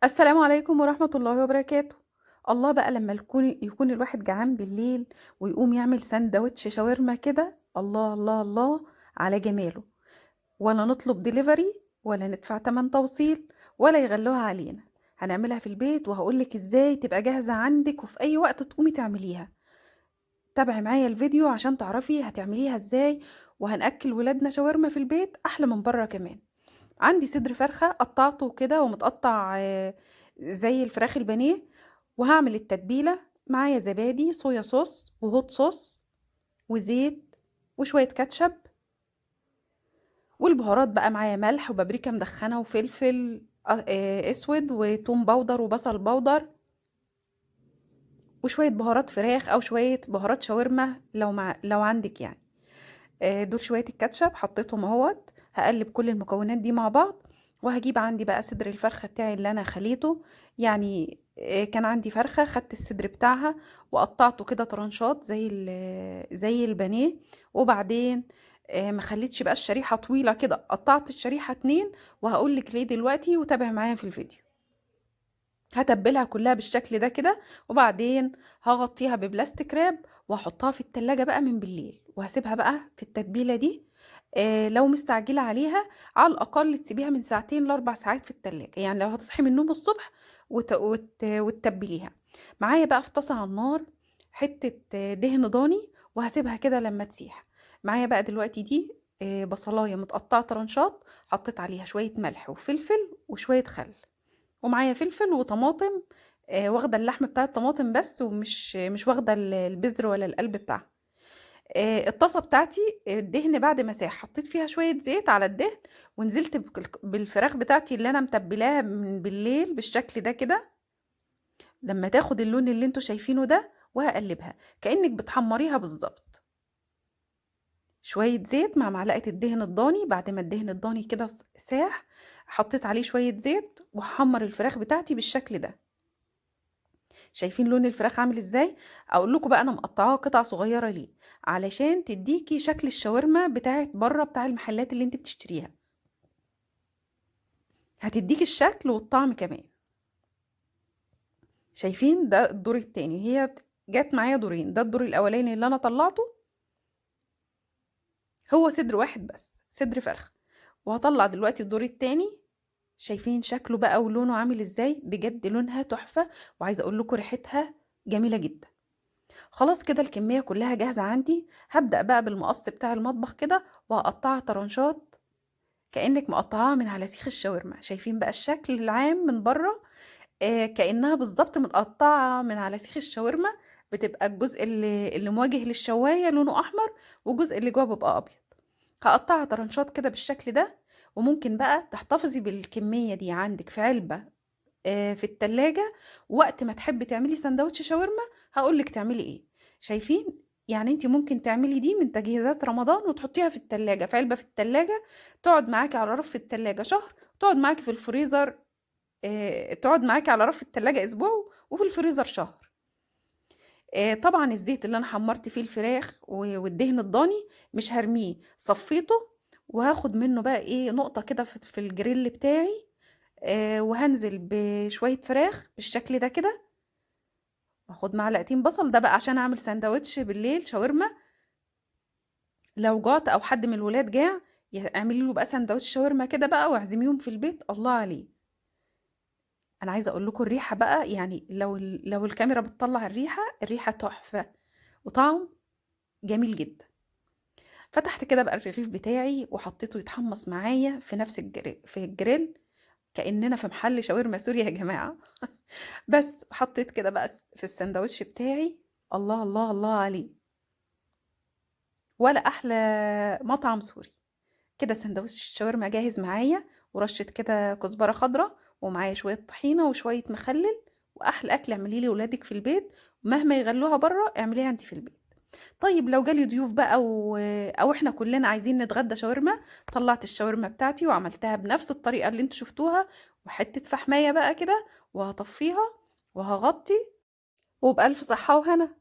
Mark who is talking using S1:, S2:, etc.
S1: السلام عليكم ورحمة الله وبركاته. الله بقى لما يكون الواحد جعان بالليل ويقوم يعمل سندوتش شاورما كده، الله الله الله على جماله. ولا نطلب ديليفري ولا ندفع تمن توصيل ولا يغلوها علينا، هنعملها في البيت وهقولك ازاي تبقى جاهزة عندك وفي اي وقت تقومي تعمليها. تابعي معايا الفيديو عشان تعرفي هتعمليها ازاي، وهنأكل ولادنا شاورما في البيت احلى من بره كمان. عندي صدر فرخة قطعته كده ومتقطع زي الفراخ البانيه، وهعمل التتبيلة. معايا زبادي، صويا صوص، وهوت صوص، وزيت، وشوية كاتشب، والبهارات بقى معايا ملح وبابريكا مدخنة وفلفل اسود وتوم powder وبصل powder، وشوية بهارات فراخ او شوية بهارات شاورما لو عندك يعني. دول شوية الكاتشب حطيتهم اهوت. هقلب كل المكونات دي مع بعض، وهجيب عندي بقى صدر الفرخة بتاعي اللي انا خليته. كان عندي فرخة، خدت الصدر بتاعها وقطعته كده طرنشات زي البانيه، وبعدين ما خليتش بقى الشريحة طويلة كده، قطعت الشريحة 2، وهقول لك ليه دلوقتي، وتابع معايا في الفيديو. هتبلها كلها بالشكل ده كده، وبعدين هغطيها ببلاستيك راب وهحطها في التلاجة بقى من بالليل، وهسيبها بقى في التتبيلة دي. لو مستعجلة عليها على الأقل تسيبيها من ساعتين لأربع ساعات في التلاجة، يعني لو هتصحي من النوم الصبح وتتبليها. معايا بقى في طاسة على النار حتة دهن ضاني، وهسيبها كده لما تسيح. معايا بقى دلوقتي دي بصلاية متقطعة طرنشات، حطيت عليها شوية ملح وفلفل وشوية خل، ومعايا فلفل وطماطم، واخدة اللحم بتاع الطماطم بس، ومش مش واخدة البذر ولا القلب بتاعها. الطاسة بتاعتي، الدهن بعد ما ساح حطيت فيها شوية زيت على الدهن، ونزلت بالفراخ بتاعتي اللي انا متبلاها من بالليل بالشكل ده كده، لما تاخد اللون اللي انتوا شايفينه ده، وهقلبها كأنك بتحمريها بالظبط. شوية زيت مع معلقة الدهن الضاني، بعد ما الدهن الضاني كده ساح حطيت عليه شوية زيت، وهحمر الفراخ بتاعتي بالشكل ده. شايفين لون الفراخ عامل ازاي؟ اقول لكم بقى انا مقطعاها قطع صغيرة ليه، علشان تديكي شكل الشاورما بتاعت بره بتاع المحلات اللي انت بتشتريها، هتديكي الشكل والطعم كمان. شايفين ده الدور التاني، هي جت معايا دورين، ده الدور الاولاني اللي انا طلعته هو صدر واحد بس، صدر فرخة، وهطلع دلوقتي الدور التاني. شايفين شكله بقى ولونه عامل ازاي؟ بجد لونها تحفة، وعايزة اقول لكم ريحتها جميلة جدا. خلاص كده الكمية كلها جاهزة عندي. هبدأ بقى بالمقص بتاع المطبخ كده، وهقطعها طرنشات كأنك مقطعاها من على سيخ الشاورما. شايفين بقى الشكل العام من بره، كأنها بالظبط متقطعة من على سيخ الشاورما. بتبقى الجزء اللي مواجه للشواية لونه أحمر، والجزء اللي جوه بيبقى أبيض. هقطعها طرنشات كده بالشكل ده، وممكن بقى تحتفظي بالكمية دي عندك في علبة، في التلاجة، وقت ما تحبي تعملي سندوتش شاورما هقولك تعملي ايه. شايفين؟ انتي ممكن تعملي دي من تجهيزات رمضان وتحطيها في التلاجة، في علبة في التلاجة، تقعد معاكي على رف التلاجة شهر، تقعد معاكي في الفريزر، تقعد معاكي على رف التلاجة اسبوع، وفي الفريزر شهر. طبعا الزيت اللي انا حمرت فيه الفراخ والدهن الضاني مش هرميه، صفيته وهاخد منه بقى نقطة كده في الجريل بتاعي، وهنزل بشوية فراخ بالشكل ده كده، واخد معلقتين بصل. ده بقى عشان اعمل سندوتش بالليل شاورما، لو جعت او حد من الولاد جاع اعملي له بقى سندوتش شاورما كده بقى، واعزميهم في البيت. الله عليه. انا عايزه اقول لكم الريحه بقى، لو الكاميرا بتطلع الريحه، الريحه تحفه وطعم جميل جدا. فتحت كده بقى الرغيف بتاعي وحطيته يتحمص معايا في نفس في الجريل، كأننا في محل شاورما سوري يا جماعة. بس حطيت كده بقى في السندوتش بتاعي. الله الله الله عليه، ولا أحلى مطعم سوري. كده سندوتش الشاورما جاهز معايا، ورشة كده كزبرة خضراء، ومعايا شوية طحينة وشوية مخلل، وأحلى أكل اعمليه لولادك في البيت، مهما يغلوها بره اعمليها انت في البيت. طيب لو جالي ضيوف بقى او احنا كلنا عايزين نتغدى شاورما، طلعت الشاورما بتاعتي وعملتها بنفس الطريقة اللي انتوا شفتوها، وحتة فحماية بقى كده، وهطفيها وهغطي، وبألف صحة وهنا.